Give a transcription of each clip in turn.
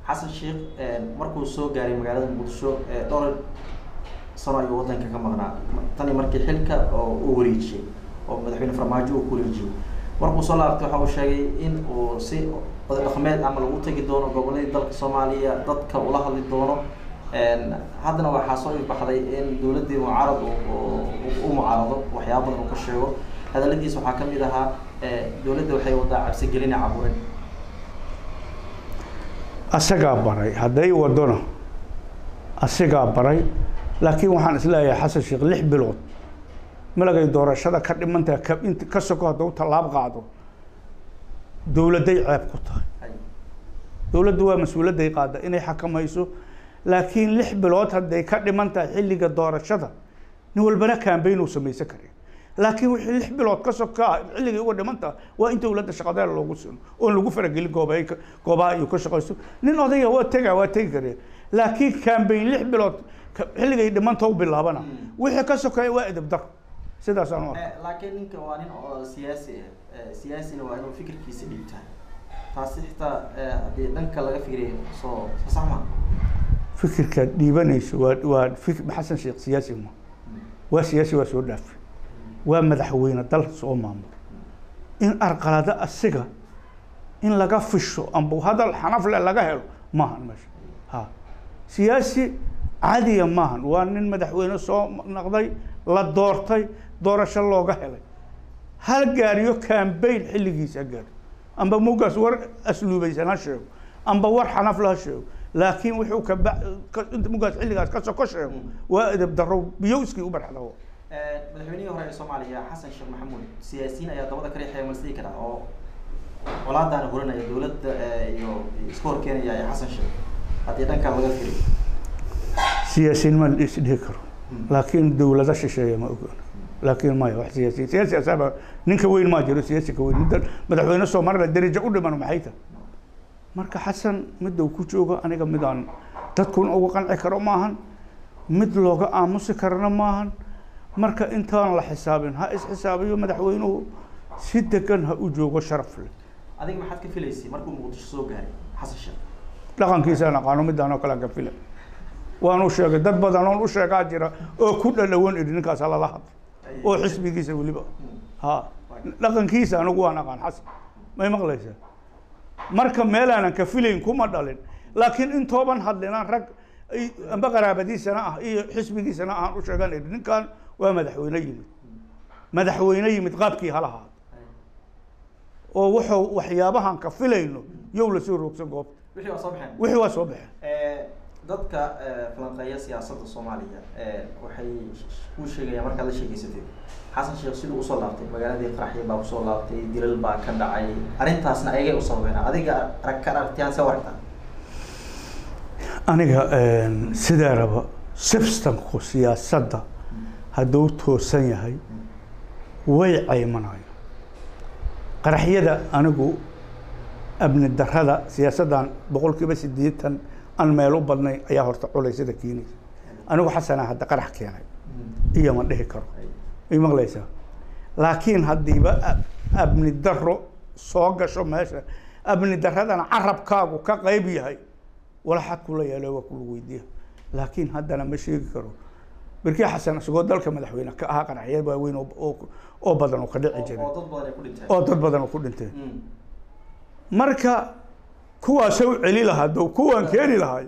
Xasan Sheekh markuu soo gaaray magaalada Muqdisho, dhowr sano ayuu wadanka ka maqnaa, tani markii xilka oo uu wareejiyey oo madaxweyne Farmaajo uu ku wareejiyey. Markuu soo laabtay waxa uu sheegay in uu si oday dhaqameed ama lagu tegi doono goboladii dalka Soomaaliya, dadka ula hadli doono. Haddana waxaa soo ifbaxday in dowladdii mucaarad u mucaarado, waxyaaba badan uu ka sheego. Hadaladiisa waxaa kamid ahaa dowladda waxay wadaa cabsigelin, caburin. Asagaa baray, hadday wadona asigaa baray. Laakiin waxaan isleeyahay Xasan Sheekh 6 bilood malagay doorashada ka dhimantaha ka int ka soko hadduu tallaab qaado, dowladday ceeb ku tahay. Dowladdu waa mas-uuliyadday qaada inay xakamayso, laakiin 6 bilood hadday ka dhiman tahay xilliga doorashada, nin walbana campaign uu samaysan kara. Laakiin wixii 6 bilood ka sokaa xilligay uga dhiman tahay, waa in dowladda shaqadeeda loogu siino oon lagu faragelin goobahay, goobaha iyo ka shaqayso. Nin odaya waa tega, waa tegi karaya, laakiin campaign 6 bilood xilligay dhimanta u bilaabana, wixii ka sokeeya waa edeb daro. Sidaasaan u arka. Laakiin ninka waa nin oo siyaasi ah, siyaasina waa inuu fikirkiisa dhiibtaa. Taasi xitaa haddii dhanka laga fikiriyo, soo sax ma Fikirkaad dhiibanayso waa Xasan Sheekh siyaasi ma waa, siyaasi waa soo dhaafay, waa madaxweyne dal soo maamul. In arqalado asiga in laga fisho amba hadal xanaf leh laga helo maahan meesha. Ha, siyaasi caadiya maahan, waa nin madaxweyne soo noqday, la doortay, doorasho looga helay. Hal gaariyo campaign xilligiisa ha gaaro, amba mugaas war asluubaysan ha sheego, amba war xanaf la ha sheego, laakiin wuxuu inta mugaas xilligaas ka soko sheego waa edeb darro, biyo iskii u barxda. Madaxweynihii hore ee Soomaaliya Xasan Sheekh Maxamuud siyaasiyiin ayaa dabada ka riixaya, ma isdhihi karaa, oo colaadaana hurinaya dowladda iyo iska hor keenaya ee Xasan Sheekh, haddii dhankan laga firiyo? Siyaasiyiin ma is dhihi karo, laakiin dowlado shisheeye ma ogoon. Laakiin maya, wax siyaasi siyaasi asaaba ninka weyn maa jiro. Siyaasi ka weyn midda madaxweyne Soomaaliya darajo u dhiman maxay tahay? Marka Xasan midda uu ku joogo aniga midaan dadkuna uga qanci karo maahan, mid looga aamusi karana maahan. Marka intaan la xisaabin ha is-xisaabiyo madaxweynuhu, si degan ha u joogo, sharaf leh. Adiga maxaad ka filaysay markuu Muqdisho soo gaaray Xasan Sheekh? Dhaqankiisaan aqaano, midaan oo kale aan ka filay. Waanu sheegay, dad badan oon u sheegaa jira oo ku dhadhawan idhi ninkaas lala hadlo oo xisbigiisa weliba. Ha, dhaqankiisa anigu waan aqaan Xasan, may maqlaysaa? Marka meelaanan ka filayn kuma dhalin, laakiin intooban hadlinaan rag amba qaraabadiisana ah iyo xisbigiisana aan u sheegan idhi ninkan waa madaxweyne yimid, madaxweyne yimid qaabkii halahaad oo wuxuu waxyaabahan ka filayno yow lasoo roogsan goobta. Wixii waa soo baxeen. Wixii waa soo baxeen. Dadka falanqeeya siyaasadda Soomaaliya waxay kuu sheegayaan markaad la sheekeysatid Xasan Sheekh siduu usoo laabtay magaaladii, qaraxyo baa kusoo laabtay, dilal baa ka dhacay, arrintaasna ayagay u sababeen. Adiga arag ka aragtiyaan see u aragtaa? Aniga sidee raba, systemku siyaasadda hadduu toosan yahay way caymanayaan qaraxyada. Anigu amni darrada siyaasaddan 80% aan meel u badnay ayaa horta culaysada keenaysa. Anigu Xasana hadda qarax keenay iyo ma dhihi karo, may maqlaysaa? Laakiin haddiiba amni darro soo gasho meesha, amni darradana carabkaagu ka qayb yahay, walaxad kula yeelo waa kula weydiiya. Laakiin haddana ma sheegi karo berkii Xasan isagoo dalka madaxweyne ka ahaa qaraxyad waaweyn oo badan oo ka dhici jiray oo dad badan ay ku dhinteen. Oo dad badan oo ku dhinteen. Marka kuwaasoo u celi lahaa dow kuwaan keeni lahay,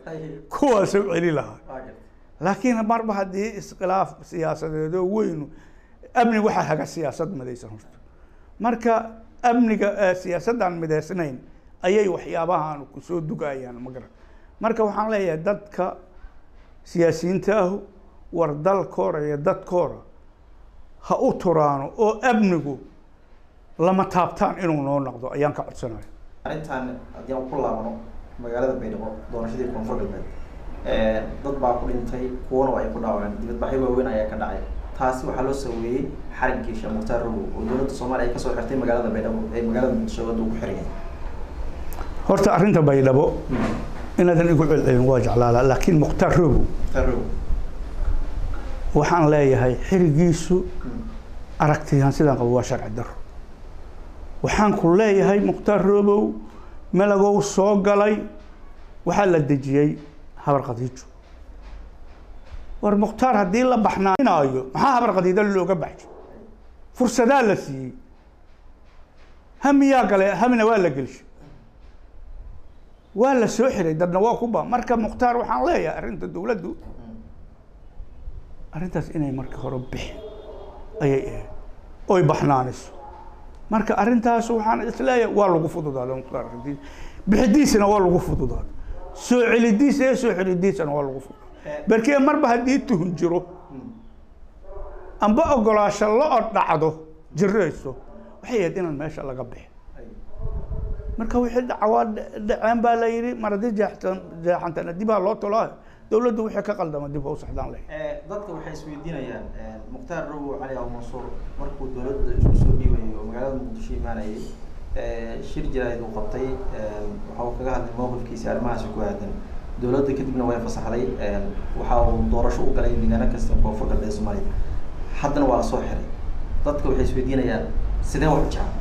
kuwaasoo u celi lahaa. Waa gartay. Laakiin marba haddii iskhilaaf siyaasadeedoo weynu, amni waxaa haga siyaasad midaysan horta. Marka amniga siyaasaddan midaysnayn ayay waxyaabahan kusoo dugayaan, ma garan? Marka waxaan leeyahay dadka siyaasiyiinta ahu, war dalkoora iyo dadkoora ha u turaano oo amnigu lama taabtaan inuu noo noqdo ayaan ka codsanaya. Arrintan haddii aan ku laabano magaalada Baydhabo, doorashadii Koonfur Galbeed dad baa ku dhintay, kuwana waa ay ku dhaawaceen, dibadbaxyo waaweyn ayaa ka dhacay. Taasi waxaa loo saweeyey xariggii Sheekh Mukhtaar Robow oo dowladda Soomaaliya ay kasoo xirtay magaalada Baydhabo ee magaalada Muqdisho hadda uu ku xiran yahay. Horta arrinta Baydhabo inaadan igu celcelin waa jeclaalaa, laakiin Mukhtaar Robow Mukhtaar Robow waxaan leeyahay xirigiisu aragtiyan sidaan qabo waa sharci daro. Waxaan ku leeyahay Mukhtaar Robow melagow soo galay. Waxaa la dejiyey Habar Khadiijo. War Mukhtaar haddii la baxnaanaayo, maxaa Habar Khadiijo looga baxjo? Fursadaa la siiyey, hamiyaa gale, hamina waa la gelshay, waa la soo xiray, dadna waa ku ba. Marka Mukhtaar waxaan leeyahay arrinta dowladdu arrintaas inay marka hore bixin ayay ahayd oy baxnaaniso. Marka arrintaas waxaan isleeyahay waa lagu fududaaday Mukhtaar arrintiisa, bixidiisana waa lagu fududaaday, soo celidiisa iyo soo xiridiisana waa lagu fududaaday. Barkee marba haddii tuhun jiro amba ogolaasho la dhacdo jirayso, waxay ahayd inaan meesha laga bixin. Marka wixii dhaca waa dhaceen baa la yidhi, mar haddii jeextan jeexantana dibaa loo tolaa, dowladdu wixii ka qaldama dib ha u saxdaan leh. Dadka waxay isweydiinayaan Mukhtaar Robow Cali Abu Mansuur markuu dowladda isku soo dhiibayo oo magaalada Muqdisho imaanayay, shir jaraa'id uu qabtay, waxa uu kaga hadlay mowqifkiisa arrimahaasi ku aadan dowladda. Kadibna way fasaxday, waxa uu doorasho u galay deegaano kasta Koonfur Galbeed Soomaaliya, haddana waa la soo xiray. Dadka waxay isweydiinayaan sidee wax u jiraan?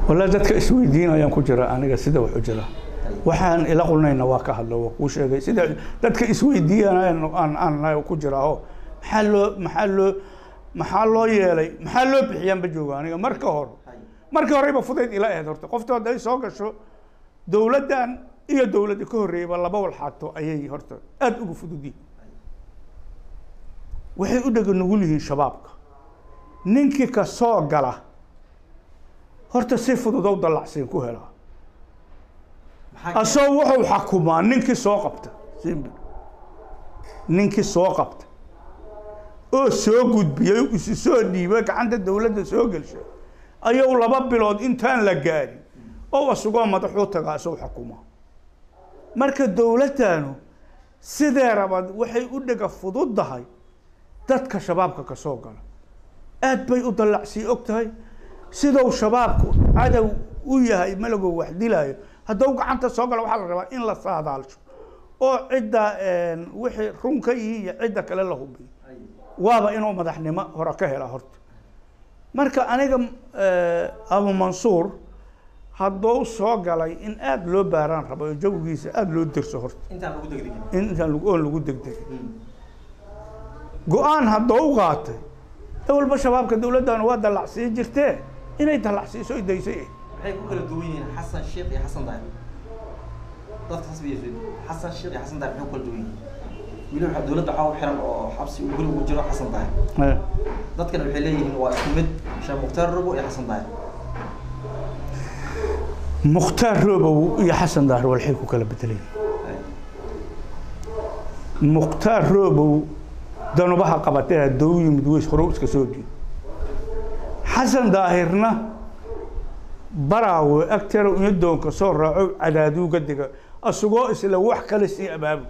Wallahi dadka isweydiinayaan ku jira aniga sida wax u jira. Waxaan ila qulnayna waa ka hadlo, waa kuu sheegay sida dadka isweydiiyanayaan aan ku jira oo maxaa loo yeelay, maxaa loo bixiyaan ba jooga aniga. Marka hore, markii horeyba fudayd ila ahayd horta qofta hadday soo gasho dowladdan iyo dowladda ka horreeyaba laba walxaato ayay horta aada ugu fudud yihiin. Waxay u dhega nugul yihiin shabaabka. Ninkii ka soo gala horta si fudud ow dallacsiin ku helaa, asagoo wuxuu xakumaa ninkii soo qabta simbi, ninkii soo qabta oo soo gudbiyey, isu soo dhiibay, gacanta dowladda soo gelshay, ayuu 2 bilood intaan la gaarin oo isagoo madaxuu tagaa, isagoo xukumaa. Marka dowladdanu sidee rabad waxay u dhega fududdahay dadka shabaabka ka soo gala, aad bay u dallacsii og tahay sidou shabaabku cadow u yahay, malagow wax dilaayo. Hadduu gacanta soo galo waxaa la rabaa in la saadaalsho oo cidda wixii run ka yihiin iyo cidda kale la hubiyo, waaba inuu madaxnimo hore ka hela horta. Marka aniga Abu Mansuur hadduu soo galay in aada loo baaraan rabo oo jawigiisa aada loo derso horta intaan lagu degdegin, intaan oon lagu degdegin. Go-aan hadduu qaatay ewalba shabaabka dowladdan waa dallacsiin jirtee, inay dallacsiiso ay daysay. Maxay ku kala duwan yihiin Xasan Sheekh iyo Xasan Daahir? Dadka saas bay isweydiin, Xasan Sheekh iyo Xasan Daahir maxay ku kala duwan yihiin? Weli waxaa dowladda waxaa u xiran oo xabsi uu guri ugu jiro Xasan Daahir. Dadkana waxay leeyihiin waa isku mid Sheekh Mukhtaar Robow iyo Xasan Daahir. Mukhtaar Robow iyo Xasan Daahir walxay ku kala bedelayeen, Mukhtaar Robow danubaha qabatee hadduu yimid weys hore iska soo dhiib. Xasan Daahirna Baraawe agteera unyadoonka soo raaco, cadaaduuga diga, isagoo isla wax kale sii abaabul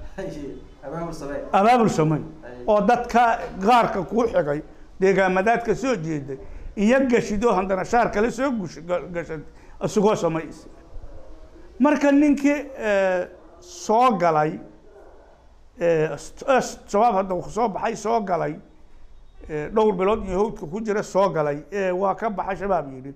abaabul samee, abaabul samey oo dadka qaarka kuu xigay deegaamadaadka soo jeeday iyo gashidoo haddana shaar kale soo gush gashay isagoo samay isla. Marka ninkii soo galay shabaab hadda soo baxay, soo galay dhowr bilood iyo hawdka ku jira, soo galay waa ka baxa shabaab yidhi,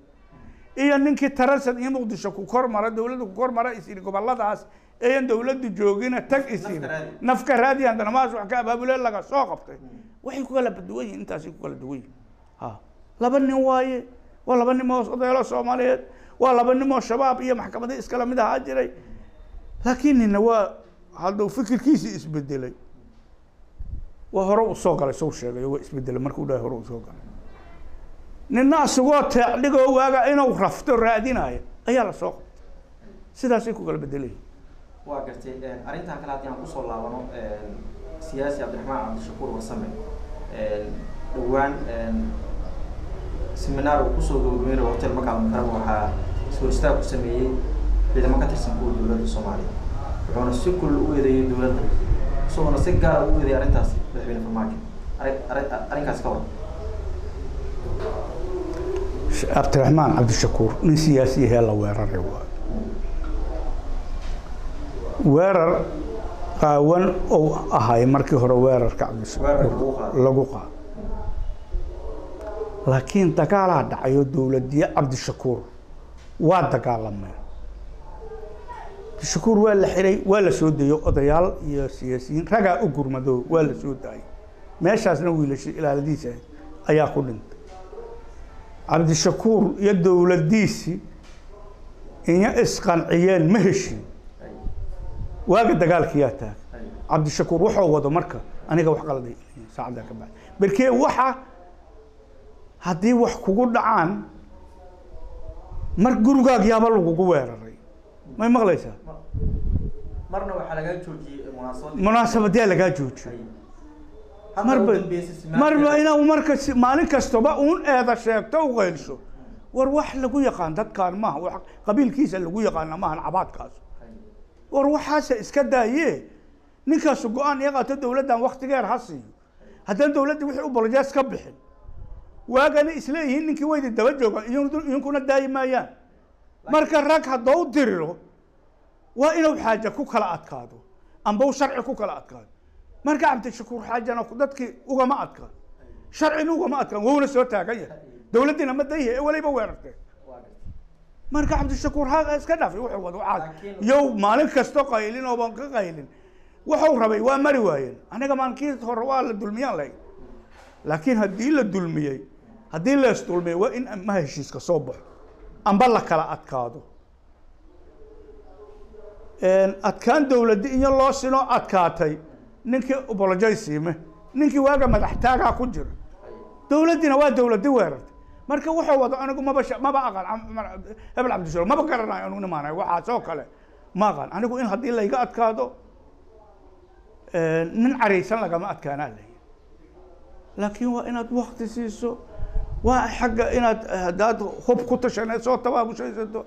iyo ninkii taransad iyo Muqdisho ku kor mara, dowladda ku kor mara is yidhi, goboladaas eeyan dowladdu joogina tag is yidhi, nafka raadi, haddana maas wax ka abaabule laga soo qabtay, waxay ku kala duwan yihin intaasay ku kala duwan yihin. Ha laba nin waaye, waa laba nin oo odayaalo Soomaaliyeed, waa laba nin oo shabaab iyo maxkamadii iskala mid ahaa jiray, laakiin nina waa hadduu fikirkiisii isbedelay, waa hore u soo galay, soo sheegay waa isbedelay markuu dhahay hore u soo galay. Nina isagoo teecdhigoo waaga inuu rafto raadinayo ayaa la soo qabtay, sidaasay ku kala bedelayihin. Waa gartay. Arrintan kale haddii aan kusoo laabano, siyaasi Cabdiraxmaan Cabdishakuur Warsame dhowaan seminaar uu kusoo gabagabeynay hotel Maka Almukarama waxaa soo istaag ku sameeyey ciidamo ka tirsan kuwa dowladda Soomaaliya, wuxuuna si kulul u eedeeyey dowladda, isagoona si gaara u eedeeyay arrintaas madaxweyne Farmaajo. Arrinkaas ka waran? Cabdiraxmaan Cabdishakuur nin siyaasi ahee la weeraray waayo, weerar qaawan ou ahay markii hore weerarka Cabdishakuur lagu qaado, laakiin dagaalaa dhacay oo dowladiye Cabdishakuur waa dagaalameen. Cabdishakuur waa la xiray, waa la soo dayo, odayaal iyo siyaasiyiin ragaa u gurmado, waa la soo daayay. Meeshaasna wiilasha ilaaladiisa ayaa ku dhintay. Cabdishakuur iyo dowladdiisii inya isqanciyeen ma heshin, waaga dagaalkiyaa taag. Cabdishakuur wuxuu wado marka aniga wax qaladay saacaddan ka bacdi berkee waxa haddii wax kugu dhacaan mar gurigaag yaaba lagugu weeraray, may maqlaysaa? Marna waxaa lagaa joojiyey munaasabad, munaasabadyaa lagaa joojiyey marba marba inuu marka maalin kastaba uun eeda sheegto u qaylsho. War wax lagu yaqaan dadkaan maaha, wax qabiilkiisa lagu yaqaana maahan cabaadkaas. War waxaase iska daaye, ninkaasu go-aan iga qaato, dowladdan waktigeer ha siiyo. Haddaan dowladda wixii u bolojees ka bixin waagana isleeyihiin ninkii waydi daba jooga, idinkuna daayi maayaan. Marka rag haddou diriro waa inuu xaaja ku kala adkaado amba u sharci ku kala adkaado. Marka Cabdishakuur xaajana dadkii ugama adkaan, sharcina ugama adkaan, wouna soo taagan yahay, dowladdiina ma dayhe ee weliba weerartee. Marka Cabdishakuur ha iska dhaafay wuxuu wado waxaas, yow maalin kasto qaylin ooban ka qaylin. Wuxuu rabay waa mari waayeen. Aniga maalinkii hore waa la dulmiyaan lahayd, laakiin haddii la dulmiyey, haddii la isdulmiyey, waa in ma heshiiska soo baxo amba la kala adkaado. Adkaan dowladdi iyo loo sino adkaatay, ninkii apologize-siime, ninkii waaga madax taagaa ku jira, dowladdina waa dowladdi weerartay. Marka wuxuu wado anigu maba maba aqaan hebel Cabdishakuur, maba garanayo anigu nimaanayo waxaas oo kale ma aqaan anigu. In haddii layga adkaado nin caraysan lagama adkaanaa layi, laakiin waa inaad wakti siiso, waa xagga inaad haddaad hub ku tashaneed soo tabaabushaysato,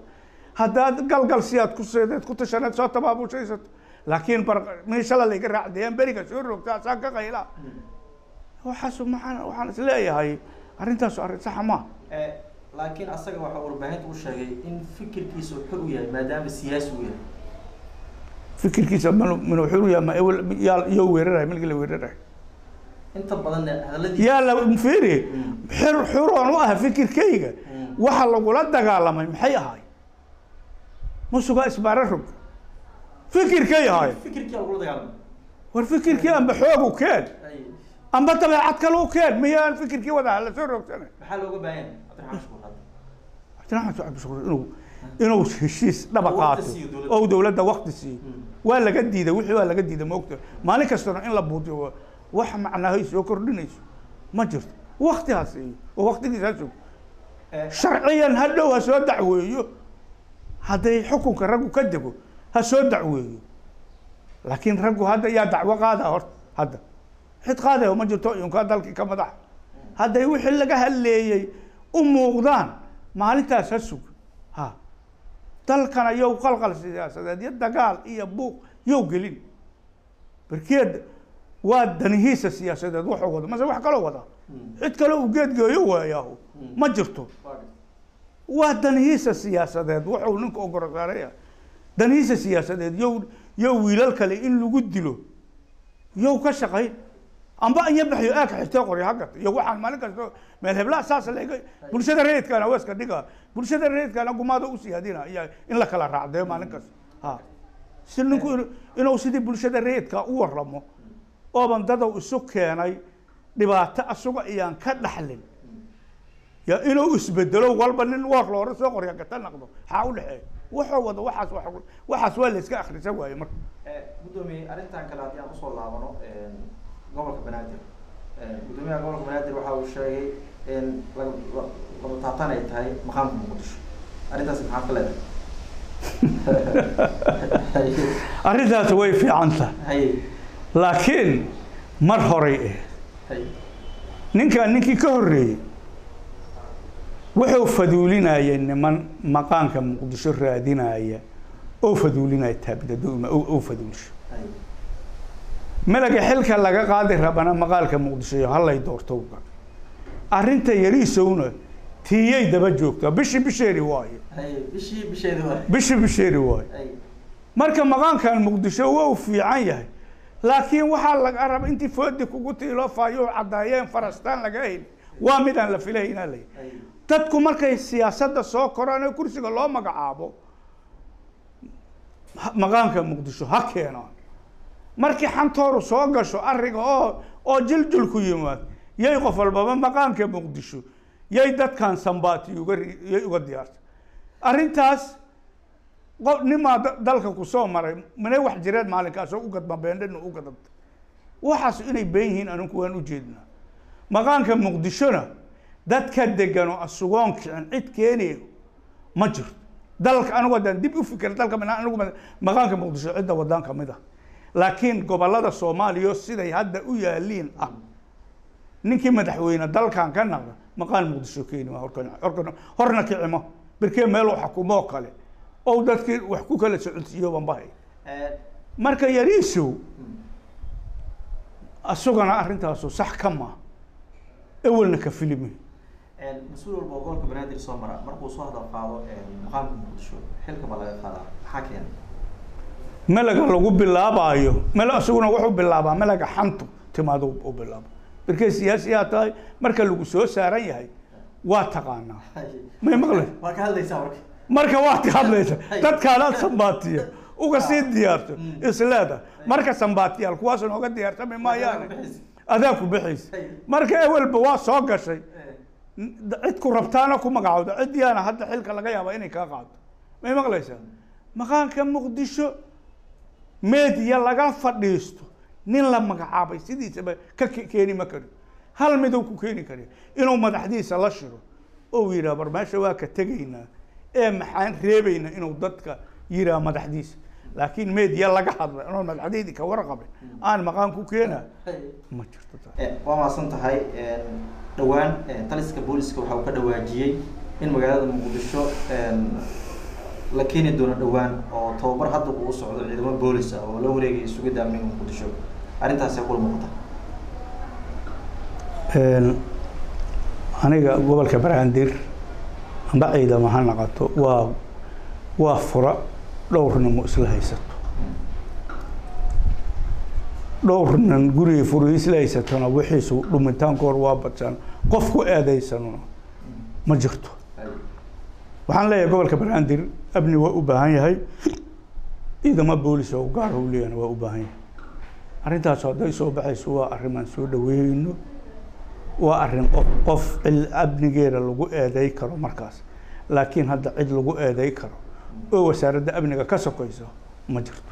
haddaad galgal siyaad ku seedeed ku tashaneed soo tabaabushaysato. Laakiin bar meeshala layga raacdeeyaan beriga soo rogta asaan ka qaylaa waxaas, maxaan waxaan isleeyahay arrintaasu arrin saxa maaha. Laakiin asaga waxaa warbaahinta u sheegay in fikirkiisa uu xor u yahay maadaama siyaasi uu yahay. Fikirkiisa manu minuu xor u yahay? Ma ewel yaa iyo weerarahay milkii la weerarahay inta badanna hadalladii yaa la fiiri xor xuroon u ah fikirkayga. Waxa lagula dagaalamay maxay ahay? Musuga isbaara rog fikirkay ahay. Fikirkii lagula dagaalamay. War fikirkii amba xoog u keen amba dabeecad kale u keen, miyaan fikirkii wada la soo rogsanay? Maxaa looga baahan yahay Cabdiraxmaan Shukuur hadda? Cabdiraxmaan Cabdishakuur inuu heshiis dhaba Waqti qaato siiyo dowladda. Oo dowladda waqti siiyo. Waa laga diiday wixii, waa laga diiday maogta. Maalin kastana in la buudiyo wax macnaahay soo kordhinayso ma jirto. Waqti ha siiyo oo waqtigiisa ha sugo, sharciyan ha dhow ha soo dacweeyo. Hadday xukunka raggu ka dego ha soo dacweeyo, laakiin raggu hadda yaa dacwo qaada horta? Hadda cid qaadaya ma jirto, iyunkaa dalkii ka madaxa. Hadday wixii laga hadleeyey u muuqdaan maalintaas ha sugo. Ha dalkana yow qalqal siyaasadeed iyo dagaal iyo buuq yow gelin barkeed. Waa danihiisa siyaasadeed wuxuu wado, mase wax kaloo wadaa, cid kale uu geedgeeyo waayaahu ma jirto. Waa danihiisa siyaasadeed wuxuu ninka ogorosaaraya, danihiisa siyaasadeed yow wiilal kale in lagu dilo yow ka shaqayn amba anya baxyo aaka xirtee qoryo hagata iyo waxaan maalin kasto meel heblaa saas layga bulshada rayidkaana waa iska dhiga, bulshada rayidkaana gumaado u siyaadina iyo in la kala raacdeeyo maalin kasta. Ha si ninku inuu sidii bulshada rayidka u waramo ooban dadow isu keenay dhibaato asuga iyaan ka dhaxlin ya inuu isbedelo walba nin war loora soo qorya gata naqdo xaa u dhexeeya wuxuu wado waxaas waxaas waa la iska akhrisan waaye marka. Guddoomiye, arrintan kale haddii aan usoo laabano gobolka Banaadir, guddoomiyaha gobolka Banaadir waxa uu sheegay in lama taabtaan ay tahay maqaamka Muqdisho. Arrintaasi maxaad ka leedahay? Arrintaas way fiican tahay, laakiin mar horay ahayd. Ninkan ninkii ka horreeyey wuxuu faduulinayay niman maqaanka Muqdisho raadinaya oo faduulinaya taabidaduma oo faduulisho malaga xilka laga qaadi rabana maqaalka Muqdisho iyo hallay doorto uga arrinta yariisowna tiiyay daba joogtaa bishii bisheeri waaye. Bishii bisheedi waaye. Bishii bisheeri waaye. Marka maqaankan Muqdisho waa u fiican yahay, laakiin waxaa laga raba intii foodi kugu tiilo faayuhu caddaayeen farastaan laga heli waa midaan la filaynaa layihi. Dadku markay siyaasadda soo koraan ee kursiga loo magacaabo Maqaanka Muqdisho ha keenaan. Markii xantooru soo gasho arriga oo jiljil ku yimaad, yay qof walbaba maqaanka Muqdisho yay dadkan sambaati uga yay uga diyaarta arrintaas. Qof nimaa dalka ku soo maray manay wax jireed maalinkaasoo u gadma beendhina u gadanta, waxaas inay been yihiin anigu waan ujeednaa. Maqaanka Muqdishona dadka degan oo asugoon kicin cid keenayo ma jirto dalka. Anigu haddaan dib u fikira dalka anigu maqaanka Muqdisho cidda wadaan kamid ah, laakiin gobolada Soomaaliya siday hadda u yaaliin ah, ninkii madaxweyne dalkan ka naqda maqaan Muqdisho keeni ma horkan horkan horna kicimo birkee meel uu xukumo kale oo dadkii wax ku kala socodsiiyo banbahay. Marka Yariisow asagana arrintaasu sax ka ma ewelna ka filimi. Mas-uul walba oo gobolka Banaadir soo mara markuu soo hadal qaado maqaamka Muqdisho xilka baa laga qaadaa, maxaa keena? Melaga lagu bilaabaayo mel isaguna wuxuu bilaabaa melaga xantu timaado u bilaabo, markay siyaasiyaa tahay marka lagu soo saaran yahay waa taqaanaa, may maqlay? Waa ka hadlaysaa marka. Marka waad ka hadlaysa dadkaanaad sambaatiya uga sii diyaarto isleeda, marka sambaatiyaal kuwaas nooga diyaarsami maayaane adaa ku bixaysa. Marka ewelba waa soo gashay, cid ku rabtaana ku magacowda, ciddiyaana hadda xilka laga yaaba inay kaa qaado, may maqlaysaa? Maqaanka Muqdisho meediya laga fadhiisto nin la magacaabay sidiisaba ka keeni ma karo. Hal miduu ku keeni kara inuu madaxdiisa la shiro oo yidhaah bar meesha waa ka tegaynaa ee maxaan reebaynaa, inuu dadka yidhaah madaxdiisa, laakiin meediya laga hadla inuu madaxdeydii ka warqabin aan maqaan ku keena ma jirto. Waa mahadsan tahay. Dhowaan taliska booliska waxa uu ka dhawaajiyey in magaalada Muqdisho la keeni doono dhowaan oo tababar hadda uu u socdo ciidamo boolis ah oo la wareegaya sugidda amniga Muqdisho. Arrintaasay kula muuqata? Aniga gobolka Banaadir amba ciidamo ha naqato, waa fura dhowr nimo isla haysato, dhowr nin gurigay furi isla haysatona wixiisu dhumitaankoor waa badsaan, qof ku eedaysanuna ma jirto. Waxaan leeyahay gobolka Banaadir amni waa u baahan yahay, ciidamo boolis oo gaar u leeyahna waa u baahan yahay. Arrintaas hadday soo baxayso waa arrimaan soo dhaweynno, waa arrin qof cil amnigeeda lagu eeday karo markaas, laakiin hadda cid lagu eeday karo oo wasaaradda amniga ka sokayso ma jirto.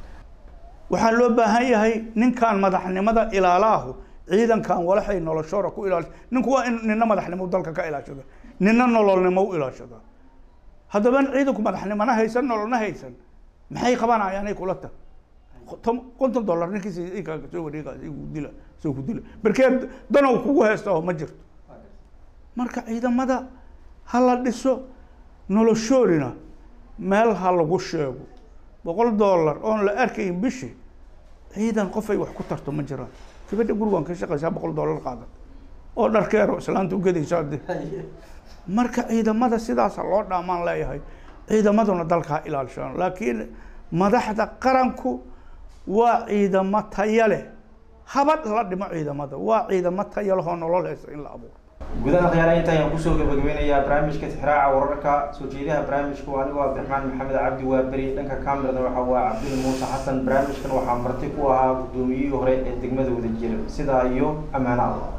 Waxaa loo baahan yahay ninkan madaxnimada ilaalaahu ciidankan walaxay noloshoora ku ilaaliso. Ninku waa in nina madaxnimo dalka ka ilaashado, nina nololnimo u ilaashado. Haddaba ciidanku madaxnimona haysan nololna haysan, maxay qabanayaanay kula tahay? $50 ninkiisa soo wareega dila soo ku dila barkeed danow kugu haysta oo ma jirto. Marka ciidamada ha la dhiso, noloshoodina meel ha lagu sheego. $100 oon la arkayn bishii ciidan qofay wax ku tarto ma jiraan. Gabadha gurigan ka shaqaysaa $100 qaadan oo dharkeero islaanta ugadaysa hadde. Marka ciidamada sidaasa loo dhaamaan leeyahay, ciidamaduna dalka ha ilaalishaan, laakiin madaxda qaranku waa ciidamo tayo leh, habad la dhimo ciidamada, waa ciidamo tayo leh oo nolol haysa in la abuuro. Gudaha khiyaaraha inta ayaan kusoo gabagabeynayaa barnaamijka Tixraaca Wararka. Soo jeedaha barnaamijka waa anigoo Cabdiraxmaan Maxamed Cabdi Waaberi, dhanka kamerada waxa waa Cabdul Muuse Xasan. Barnaamijkan waxaa marti ku ahaa guddoomiyihii hore ee degmada Wadajir. Sidaa iyo ammaano Allah.